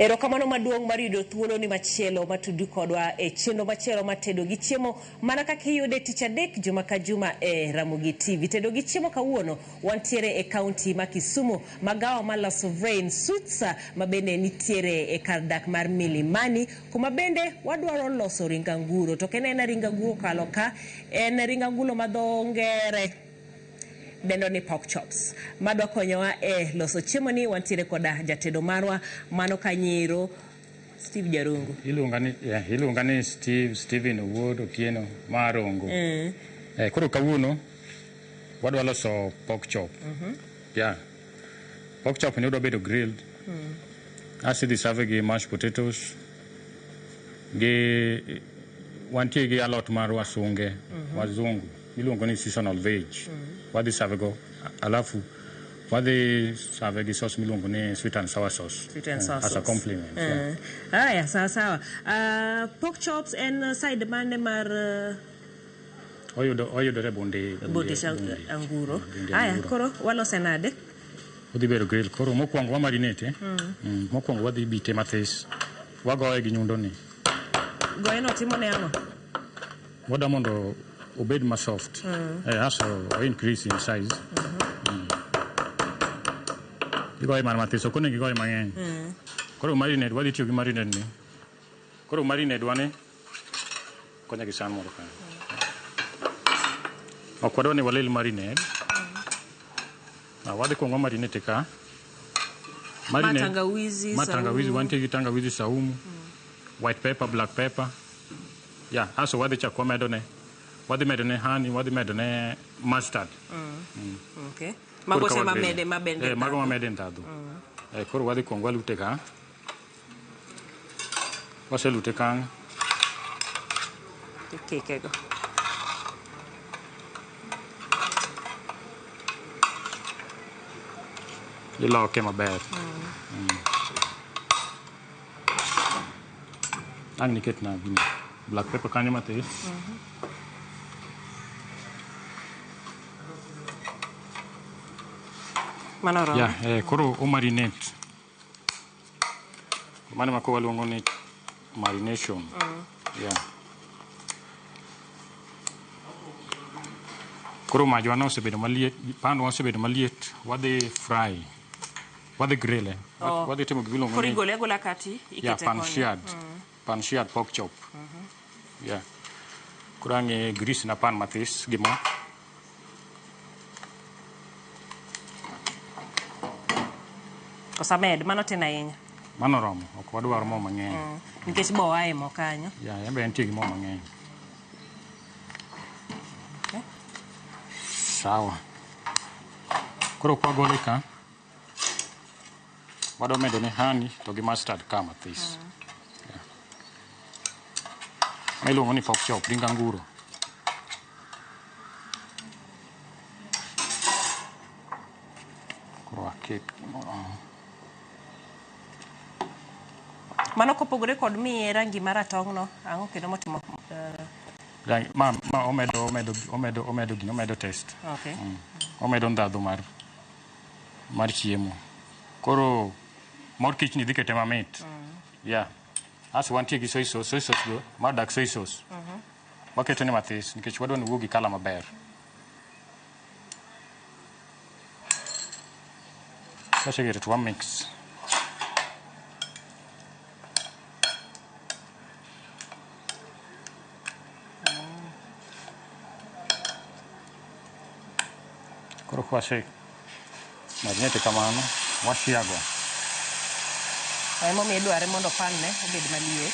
Erokamano maduong' mar yudo thuolo ni machielo matudu kodwa e chenro machielo mar tedo gi chiemo mana kaka iyude tich adek juma ka juma e Ramogi TV. Tedo gi chiemo kawuono wantiere e kaunti ma Kisumu, magawa mar La Sovereign Suites ma bende nitiere e kar dak mar Milimani, kuma bende wadwaro loso ring anguro. To ok en aena ring anguro kalo ka, en ring angulo ma dho ngere dendo ni pork chops. Madwa konyowa e loso chiemo ni wantiere koda jatedo marwa mano kanyero Steve Jarungu. Iluonga ni, yeah, iluonga ni Steve Steven Owuod Otieno Marongo. Eh, koro kawuono wadwa loso pork chop. Yeah. Pork chop ni odwa bedo grilled. Asidhi serve gi mashed potatoes gi wantie gi alot mar wasunge wazungu miluongo ni seasonal veg. Wadhi serve go alafu wadhi serve gi sauce miluongo ni sweet and sour sauce. Sweet and sour as a sauce. compliment. Yeah. Aya, sawa sawa. Pork chops en side mane mar Oyudore Bunde Bunde anguro. Bunde Aya, anguro. koro walose nade? Odhi bedo grill. Koro mokwongo wa marinate. Mokwongo wadhi bite mathis. Wagoye gi nyundo ni. Goye no timo ne ang'o? Wadwa mondo obed ma soft. Aso o increase in size. Igoye mana mathis, ok onego igoye mang'eny. Koro marinade, wadhi tiyo gi marinade ni. Koro marinade wane konya gi san moro kanyo. Ok wadwa ni walil marinade. Wadhi kuongo marinate ka. Ma tangawizi, ma tangawizi, saumu. wantie gi tangawizi, saumu, white pepper, black pepper. Yeah, aso wadhi chako wamedo ne. Wadhi medo ne honey, wadhi medo ne mustard. Okay. Koro Mago ka te wa grill. mamede mabende. Mago mamede ndhadhu. Koro wadhi kuongo walute ka. Waselute kanyo. Ikike go. Iloke maber. Ang' niket na gini. Black pepper kanyo mathis. Mano oromo. Yeah, koro o marinate. Mano ma koro waluongo ni marination. Yeah. Koro majwa no osebedo maliet, pan wa osebedo maliet, wadhi fry. Wadhi grill. Oh. Wadhi timo gimiluongo Koro ni igole agola kati yeah, ikete pan koni. seared. Pan seared pork chop. Yeah. Koro ang' i grease na pan mathis gi mo. Osamed, mano tin ahinya. Mano oromo, ok wadwar mo mang'eny. Nikech bo ae mo kanyo. Yeah, en be entie gi mo mang'eny. Okay. Sawa. Koro kwagole ka, wadwa medo ne honey to gi mustard ka mathis. Yeah. Ma iluongo ni pork chop, ring anguro. Koro aket gimoro. Mano kopogore kod miye rangi maratong' no, ang'o kendo motimo? Rangi, ma omedo gino, omedo taste. Okay. Omedo ndhadhu mar chiemo. Koro mor kich ni dhi kete mamit. Yeah. Aso wantie gi soy sauce, soy sauce go, mar dark soy sauce. Waketo ne mathis nikech wadwa ni owuog gi colour maber. Waseketo to wa mix. Koro kwase marinate kamano, washiago. Emomiyo idware mondo pan ne obed maliet.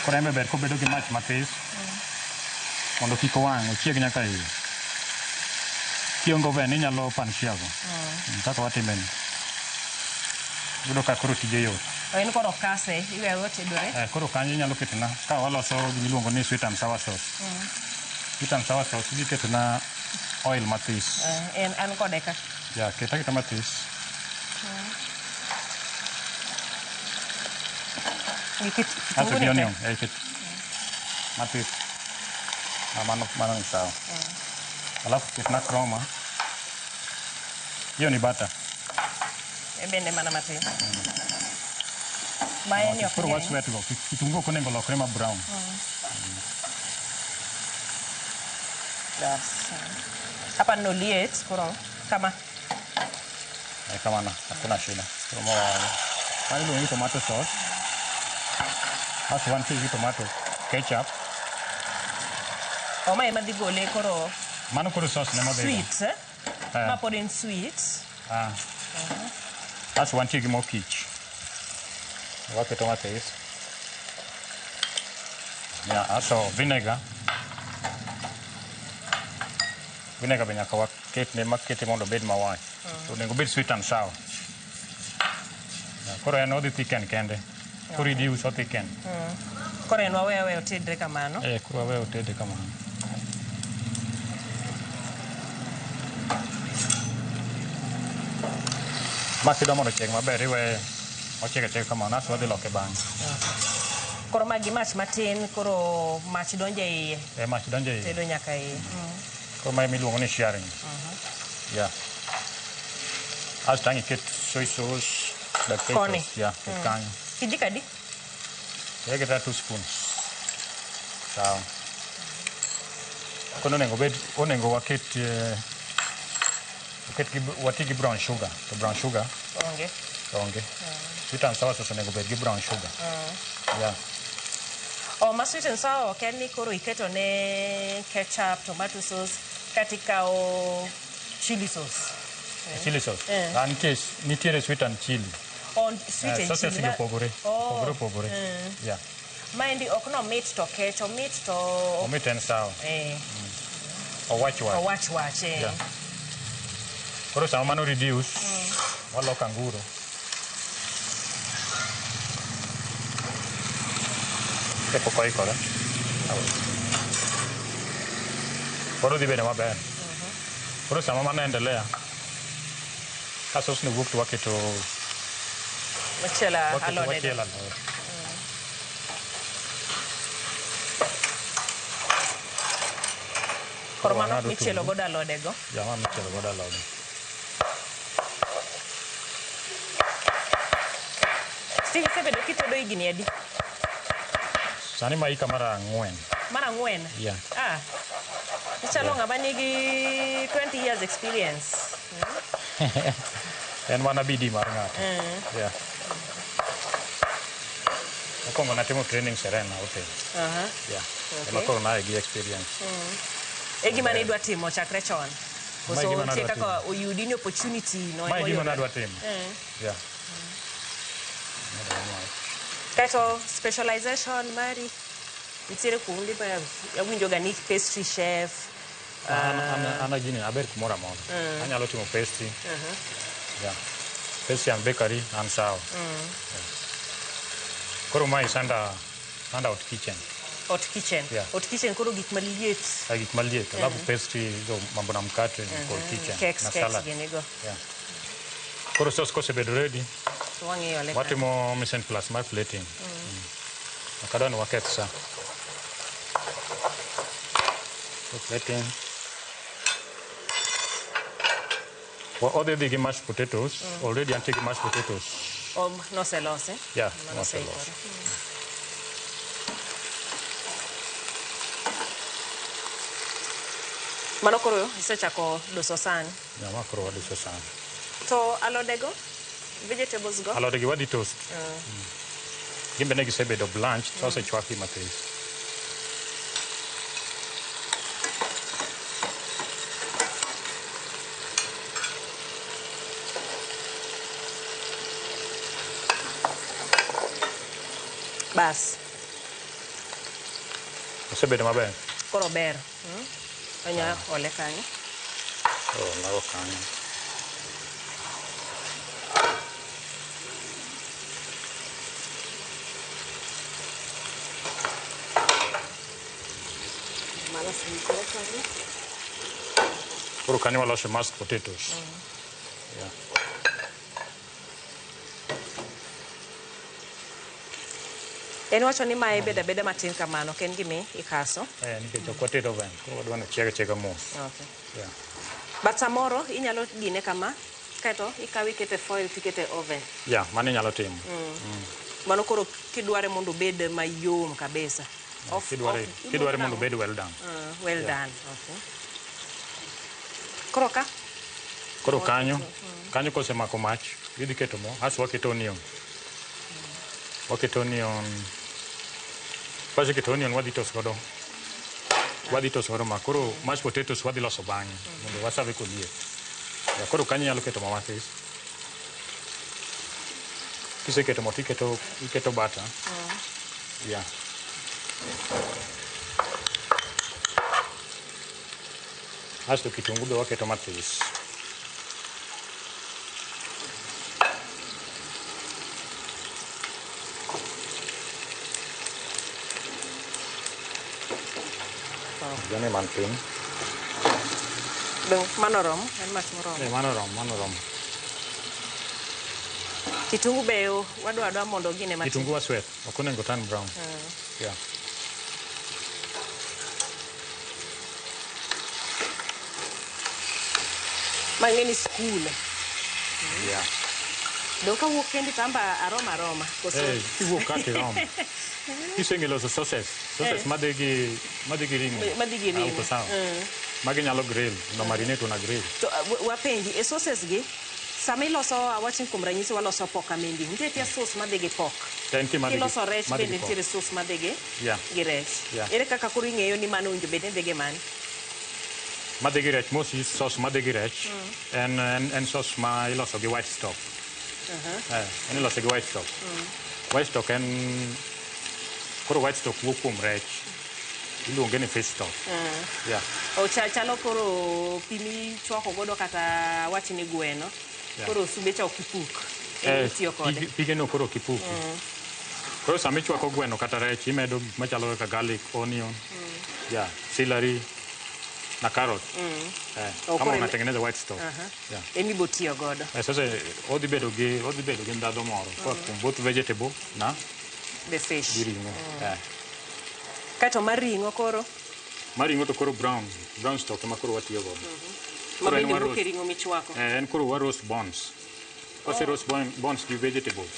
Koro en be ber kobedo gi mach mathis mondo kik owang', ochieg nyaka iye. Kionge oven inyalo pan siago. Kaka watime ni. Yudo ka koro tije yot. En koro kase, iweyo otedore. Koro kanyo inyalo ketona ka waloso gimiluongo ni sweet and sour sauce. Sweet and sour sauce idhi ketona oil mathis. En an kode ka. Yeah, keta keta mathis. Gi Asto kitungu gi ni te. onion, ket mathis. Mano ni sawa. Alafu ketna croma. Hiyo ni butter. E bende mana matin. Mae ni ok Koro ng'eny. waswet go. Kitungu ok onego lokre ma brown. Bas. Hapa noliet koro kama. Eh, kamano, hakuna shida. Koro ma waolo. Mano iluongo ni tomato sauce. Asto wantie gi tomato ketchup. O mae ema dhi gole koro Mano koro sauce ne modhigo. sweet. Eh? Eh. Ma pod en sweet. Ah. Asto wantie gi mo kich. Waketo mathis. Yeah, asto vinegar. Vinegar be nyaka waketne makete mondo obed mawach. Onego obed sweet and sour. Yeah, koro en odhi thicken kende. Koro reduce o thicken. Koro en wawe aweya otedre kamano. Eh, koro wawe otede kamano. Ma kidwa mondo ochieg maber, iweye ochiek achieka kamano, asto wadhi loke bang'e. Koro ma gi mach matin koro mach donjo e iye. Eh, mach donjo e iye. Tedo nyaka iye. Koro mae miluongo ni searing. Yeah. Asto ang' iket soy sauce, black pepper. Koni. Yeah, ket kanyo. Kijiko adi? Aketa 2 spoons. Sawa. Kono onego bed onego waket waket gi wati gi brown sugar. To brown sugar Onge. onge. Sweet and sour sauce onego bed gi brown sugar. Yeah. O ma sweet and sour ok en ni koro iketo ne ketchup, tomato sauce, kata ikawo chili sauce. Chili sauce. Eh. Ah, nitie nitiere sweet and chili. On sweet and sauces chili. gi opogore. Oh. Opogore opogore. Yeah. Maendi ok nomit to kech, omit to Omit en sawa. eh, Owach wach. owach wach eh. Yeah. Koro sama mano reduce, waloko anguro. Kapok oikore. Koro dhi bedo maber. Koro sama mano endelea, ka sauce ni wuok to waketo Wachielo waketo alode go. wachielo alode. Koro mano Wang'ado michielo otungu. godo alode go. Ja, ma michielo godo alode. Steve, isebedo kitedo higni adi? Sani ma hika mar 4. Mar 4? Yeah. Ah. Ichalo ng'ama nigi 20 years experience. En mana bidii mar ng'ato. Yeah. Mokwongo natimo training Serena Hotel. Aha. Yeah. Okay. Ema koro nae gi experience. E gima ne idwa timo chakre chon. Mae Koso gima nitie nadwa kaka oyudi ni opportunity no Mae ema gima oyudore? nadwa timo. Yeah. Kaeto specialization mari nitiere kuonde ma awinjo ga ni pastry chef. An gini aber kumoro amora. Anyalo timo pastry. Yeah. Pastry and bakery an sawa. Yeah. Koro mae is under hot kitchen. Hot kitchen. Yeah. Hot kitchen koro gik maliet. Ka gik maliet. Alafu pastry hizo mambo na mkate ni cold kitchen. Cakes, na cakes salad. gini go. Yeah. Koro sauce kosebedo ready, To wang'iyo le kanyo. watimo mise en place mar plating. Ok adwa ni waketh sa. So plating. Odhi dhi gi mashed potatoes. Already antie gi mashed potatoes. O noselosi. Yeah, Mano noselosi. oseikore. Mano koro isechako loso san. Yeah, ma koro waduso san. To alode go? Vegetables go? Alode gi wadhi toast. Gin be ne gisebedo blanched, to osechwakgi mathis. Bas. Osebedo maber. Koro ber. Onya ole kanyo. Oh, mago kanyo. Mano oseikore kanyo. Koro kanyo waloso mashed potatoes. Yeah. En wacho ni mae bedo abeda matin kamano, ok en gimi ikaso. Eh, nikech ok wated oven, koro wadwa ni ochieg achiega mos. Okay. Yeah. But samoro inyalo gine kama, Kaeto ikawe ikete foil tikete e oven. Yeah, mano inyalo timo. Mano koro kidware mondo obed mayom kabisa. Kidware mondo obed well done. Well done. Okay. Koro ka? Koro kanyo, kanyo kosemako mach, idhi keto mo, asto waketo onion. Waketo onion. Kwaseketo onion wadhi toast godo. Wadhi toast godo ma. Koro mashed potatoes wadhi loso bang'e mondo wasave koliet. Yeah, koro kanyo inyalo keto mo mathis. Kiseketo mo tiketo iketo butter. Yeah. Asto kitungu be waketo mathis. Jane man piny. Dong mano oromo, en mach moromo. Eh, mano oromo, mano oromo. Kitungu be wadwa adwa mondo gine matin. Kitungu waswet, ok onego turn brown. Yeah. Ma ing'e ni skul. Yeah. Dong kawuok kendi to amba aroma aroma. Koso? Eh, kiwuok ka tiromo. Kiseng'e loso sauces, sauces madhi gi ring'o. Madhi gi ring'o. Uko sawa. Magi nyalo grill, no marinate una grill. To wapenji, e sauces gi, sama iloso, awach ni kuom ranyisi waloso pork amendi, nitie tia sauce madhi gi pork. Nitie madhi gi Kiloso rech madhi gi bende pork. nitiere sauce madhi gi Yeah. gi rech. Yeah. Ere kaka koro ing'eyo ni mano owinjo bed ni dhi gi mane? Madhi gi rech, mostly sauce madhi gi rech, en sauce ma iloso gi white stock. En iloso gi white stock. White stock en, koro white stock wuok kuom rech. Iluonge ni fish stock. Yeah. O chalo koro pi michwako godo kata wach ni gweno. Yeah. Koro sube cha ok ipuk. En itiyo kode. Pige no koro ok ipuki. Koro sama ichwako gweno kata rech, imedo gik machalo kaka garlic, onion, yeah, celery na carrot. Oh, Kama koro unatengeneza white stock. Yeah. Emi bo tiyo godo. Sasa odhi bedo gi ndhadhu moro koa kuom both vegetable na The fish. gi ring'o. Kaeto mar ring'o koro? Mar ring'o to koro brown stock ema koro watiyo godo. Ma Koro en bende wa wuok e roast. ring'o michwako. En koro wa roast bones. Wase roast bones gi vegetables.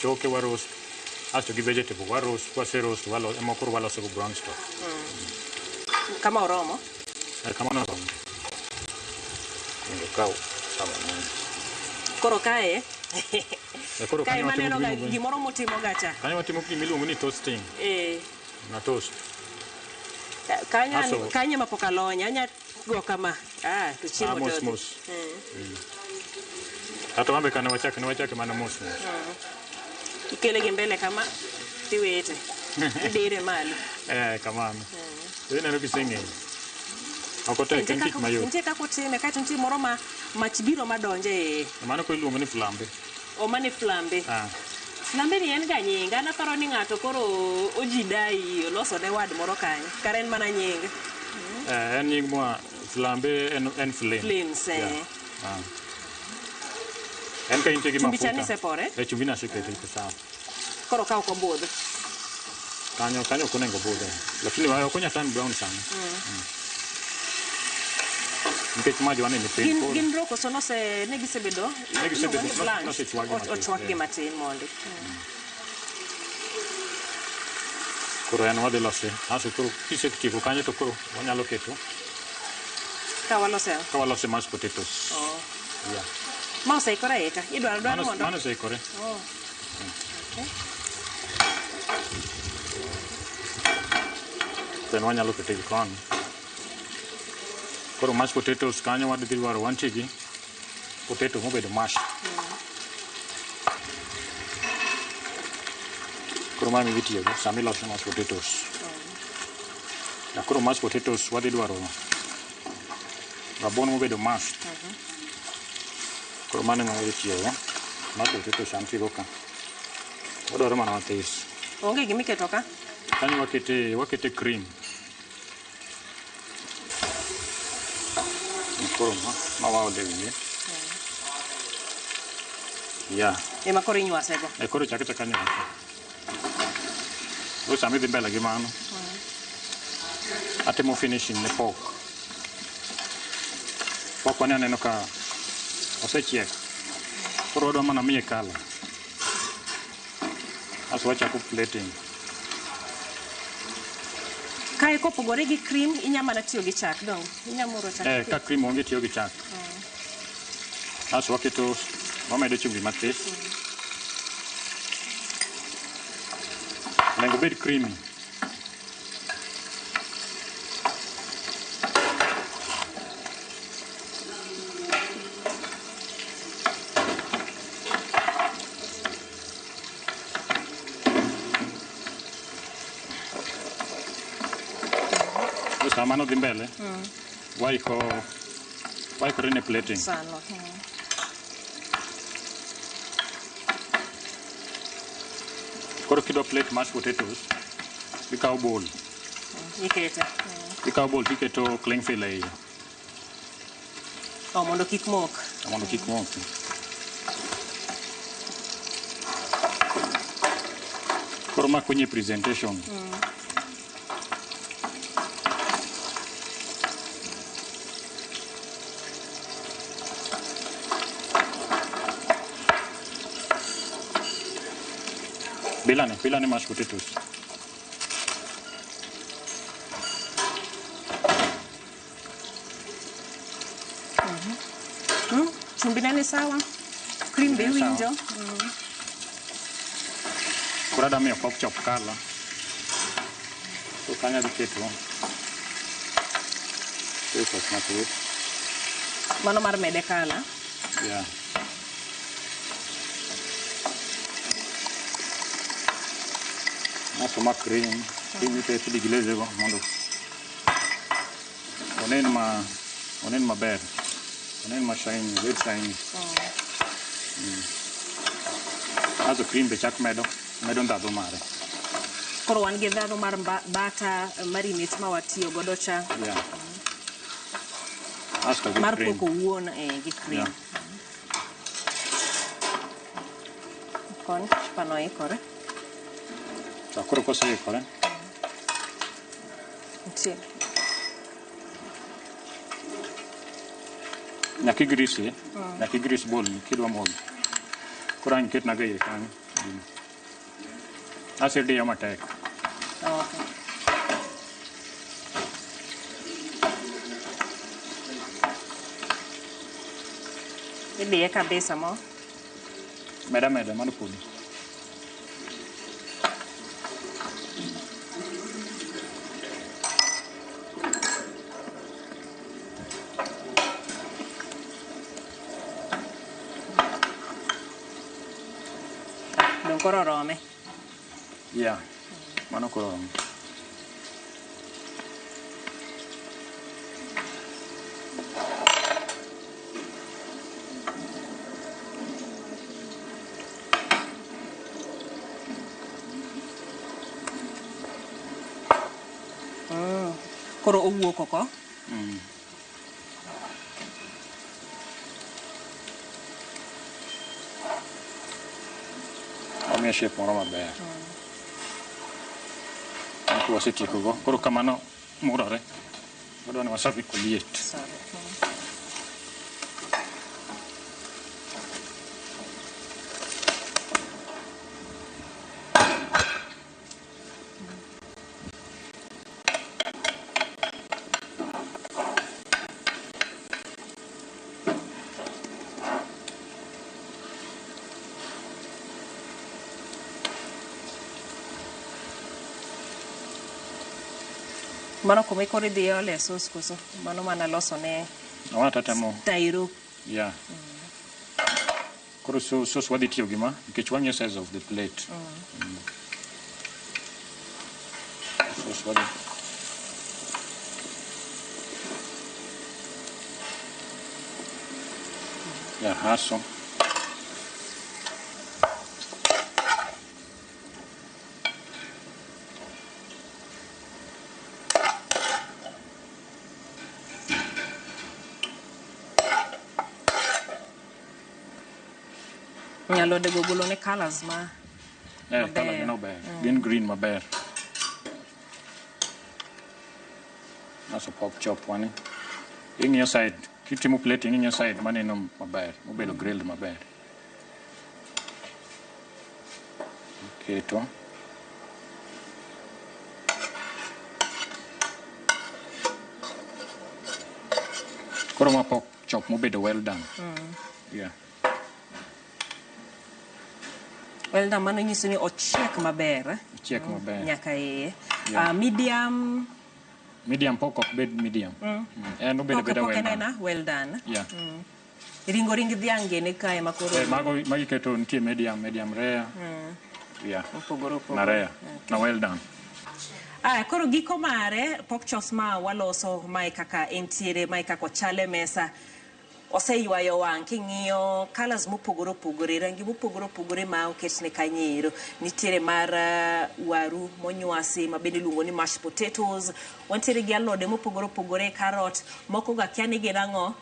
Choke wa roast, asto gi vegetable wa roast, kwase roast walo ema koro waloso go brown stock. Kama oromo? Kamano oromo. Mondo kaw sama mano. Koro kae? Koro Kae kanyo watimo maneno ga gima iluongo ni gimoro motimo ga cha. Kanyo watimo gima iluongo ni toasting. Na toast. Kanyo Aso kanyo ema pok alony, anya go kama. Ah, to chiemo mos to mos. Kata wan be kane wachake, ne wachake mana mos mos. Ikele gi mbele kama tiwete. Idire malo. Kamano. To ineno kiseng'eyo. Ok otek, en tich mayot. Nitie kaka otime, kaeto nitie moro ma mach biro madonje e iye. Mano koro iluongo ni flambe. O mano flambe. Flambe ni en ga nying. An aparo ni ng'ato koro ojidai oloso ne wad moro kanyo. Kare en mana nying. En nying moa flambe en flame. Flames, eh. Yeah. En ka intie gi Chumbi cha mafuta. nisepore? Chumbi nasekete iko sawa. Koro ka ok obudh. Kanyo, kanyo ok onego obudhe. Lakini ok onyal turn brown sana. Nikech maj wane ni piny koro. Gin roko so nose, ne gisebedo, Ne gisebedo, iluongo ni blanch. nosechwakgi matin, Ochwakgi matin mondi. Koro en wadhi lose. Asto koro kisetieko kanyo to koro wanyalo keto. Ka walose? Ka walose mashed potatoes. Oh. Yeah. Ma oseikore aika? Idwaro dwaro mondo? Mano oseikore. Oh. Okay. Then wanyalo kete gi koni. Koro mashed potatoes kanyo wadhi dwaro wantie gi potato mobedo mashed. Koro mae midhi tiyogo sama iloso mashed potatoes. Ya koro mashed potatoes wadhi dwaro rabuon mobedo mashed. Koro mano ema wadhi tiyogo. Mashed potatoes antie go ka. Wadwaro mana mathis. Onge gima iketo ka? Kanyo wakete cream. Koro ma waole wiye. Yeah. Ema koro inywase go. Koro chak achaka nywase. Koro sama idhi mbele gi mano, atimo finishing ne pork. Pork wani aneno ka Osechiek. Koro wadwa mana miye colour. Asto wachako plating. Kae kopogore gi cream, inya mana tiyo gi chak dong. Inya muro chak. Eh, ka cream onge tiyo gi chak. Asto waketo, wamedo chumbi matis. Onego obed creamy. Sama mano dhi mbele, waikore ne plating. Sano. Koro kidwa plate mashed potatoes, ikawo bowl. Ikete. Ikawo bowl tiketo cling film e iye Oh, mondo kik mok. Mondo kik moki. Koro ma konyi e presentation. Bilane, bilane mashed potatoes. Chumbi nene sawa. Cream be Chumbi ne sawa. winjo. Koro adwa miyo pork chop colour. Koro kanyo adhi keto soy sauce mathoth. Mano mar mede colour. Yeah. Asto ma cream, cream iketo diglaze go mondo onen maber. Onen ma shiny, obed shiny. Asto cream be chak medo ndhadhu mare. Koro wan gi ndhadhu mar butter marinate ma watiyo godo cha. Yeah. Asto gi Mar cream. poko wuon gi cream. Yeah. Koni pano ikore. To koro koseikore, Nitie. Nyaka igrease, nyaka igrease bowl ni kidwa mogo. Koro ang' iketnago e iye kanyo. Asto idiyo matek. Okay. Idiye kabisa mo. Meda meda, mano podi. Dong koro orome. Yeah. Mano koro oromo. Koro owuok oko. Omiyo shape moro maber. Mano wasetieko go. Koro kamano murore. Wadwa ni waserve koliet. Sorry. Mano kuma koro idhi ole sauce koso? Mano mana loso ne Awata temo. Tairo. Yeah. Koro so sauce wadhi tiyo gi ma nikech wang'iyo size of the plate. Sauce wadhi. Yeah, haso. Alode go golo ne colors ma Eh, colour gi no ber. Gin green maber. Asto pork chop wani. Ing'iyo side Kitimo plating ing'iyo side maneno maber, mobedo grilled maber. Keto. Koro ma pork chop mobedo well done. Yeah. Well done, mano nyiso ni ochiek maber. Ochiek maber. Nyaka iye. Yeah. Medium. Medium pork ok bed medium. En obedo Pork abeda pork well en done. ena well done. Yeah. Ringo ring dhiang' gini kae ma koro Eh, mago magi keto nitie medium, medium rare. Yeah. opogore opogore. Na rare. Na well done. Aya, koro giko mare pork chops ma waloso mae kaka entiere, mae kaka ochal e mesa. Oseywayo wang' king'iyo colours mopogore opogore, rangi mopogore opogore ma oketne kanyo ero. Nitiere mar waru monywasi ma bende iluongo ni mashed potatoes. Wantiere gi alode mopogore opogore, carrot, moko ga kia ni gin ang'o.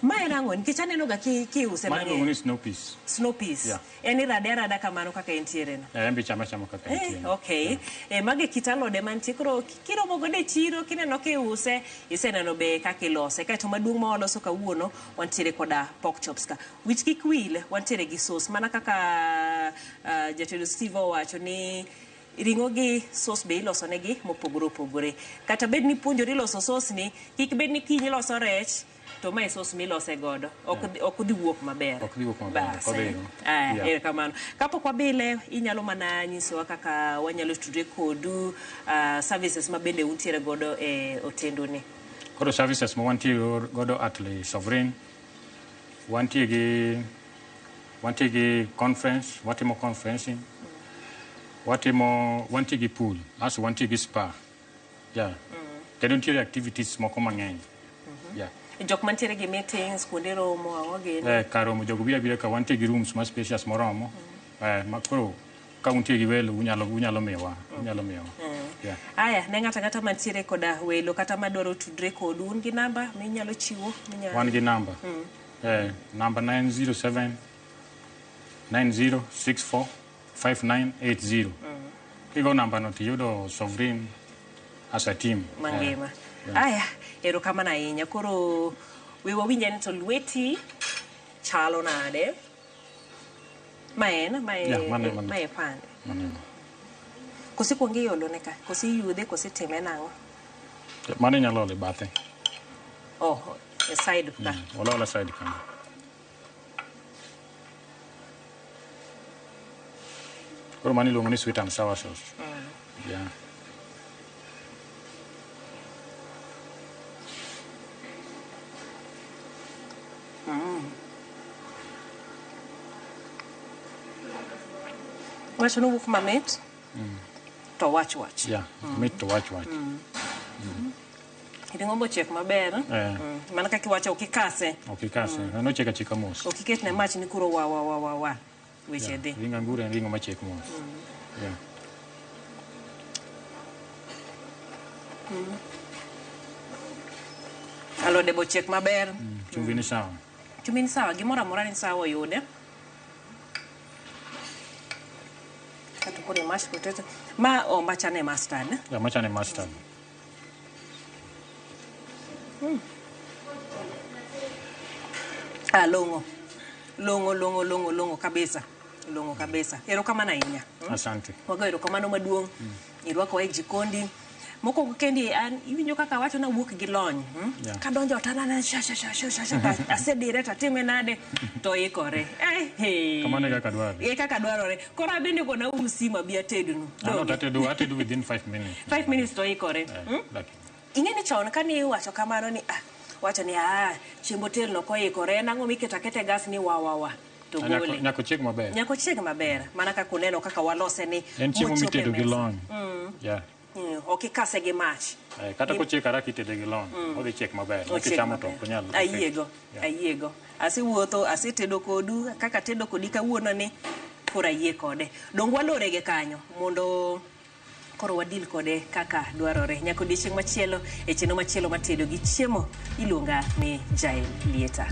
Ma en ang'o? Nikech aneno ga kiuse Mano iluongo mang'eny. ni snow peas. Snow peas. Yeah. En irade arada kamano kaka entiere no. Eh, en be ichame achama kaka entie. Okay. Mago e kit alode mantie. Koro kiromo godo e chiro kineno kiuse, iseneno be kaka ilose. Kaeto maduong' ma waloso kawuono, wantiere koda pork chops ka. Wich kik wil, wantiere gi sauce. Mana kaka jatedo Steve owacho ni ring'o gi sauce be iloso negi mopogore opogore. Kata bed ni puonjori loso sauce ni, kik bed ni kiny iloso rech, to mae sauce milose godo. Ok dhi wuok maber. Ok dhi wuok maber, Bas, ok odhi. eh. Aya, Yeah. erokamano. Kapok wabile, inyalo mana nyisowa kaka wanyalo tudre kodu, services ma bende untiere godo e otendu ni. Koro services ma wantie godo at Le Sovereign, wantie gi conference, watimo conferencing, watimo wantie gi pool, aso wantie gi spa. Yeah. Kendo nitiere activities moko mang'eny. Yeah. Jok mantiere gi meetings, kuonde romo, ang'o gini. Kar romo jogo biro abira ka wantie gi rooms ma spacious moromo. Ma koro ka untie gi welo unyalo miyowa, unyalo miyowa. Yeah. Aya, ne ng'ato ang'ata mantiere koda welo kata madwaro tudre kodu, un gi namba minyalo chiwo? Wan gi namba. Namba 907 9064 5980. Kigo namba no tiyudo Sovereign as a team. Mangima. Yeah. Aya, erokamano ahinya. Koro we wawinj ane to lweti chalo nade? Ma en, ma e, Yeah, mano e mano. ma e pan. Mano. Koso ikuongo iolone ka? Koso iyudhe, koso itime nang'o? Mano inyalo olo e bathe. Oh, e side ka. Ola ola side kama. Koro mano iluongo ni sweet and sour sauce. Yeah. Wacho nowuok mamit to wach wach. Yeah, mit to wach wach. Ring'o bochiek maber. Mana kaka iwacho ok ikase. Ok ikase. En ochiek achieka mos. Ok iketne mach ni koro wa wa wa wa wa. Weche Yeah. dhi. Ring anguro en ring'o machiek mos. Yeah. Alode bochiek maber. Chumvi ni sawa. Chumvi ni sawa, gimoro amora ni sawa oyude. Kato koro mashed potato. Ma oh, machane mustard. Yeah, machane mustard. Ah, long'o. Long'o, long'o, long'o, long'o kabisa. Long'o kabisa. Erokamano ahinya. Asante. Wago erokamano maduong'. Irwakowa e jikondi. Mokwongo kendi an iwinjo kaka awacho nawuok gi lony. Yeah. Kadonjo tanana sha sha sha sha sha sha asedire tatime nade to ikore. Eh, Kamano e kaka dwarore. E kaka dwarore. Koro abende gona uru simu abi atednu. An ok atedo, atedo within 5 minutes. 5 minutes to ikore. Ing'e ni chon kane iwacho kamano ni ah, wacho ni ah, chiemb otel no koikore en ang'o miketo aketa e gas ni wa wa wa to gole. Nyaka ochieg maber. Nyaka ochieg maber mana kaka uneno kaka walose ni En chiemo mochopo e mitedo gi mesa. lony. Yeah. Ok ikase gi mach. Kata kochiek haraka itede gi lony. Odhi chiek maber. Ochiek Kichamo to maber. ok onyal. Ayiego, Yeah. ayiego. Asewuotho, asetedo kodu, kaka atedo kodi kawuono ni koro ayie kode. Dong walore gi kanyo mondo koro wadil kode kaka dwarore. Nyaka odiochieng' machielo e chenro machielo matedo gi chiemo iluonga ni Jael Lieta.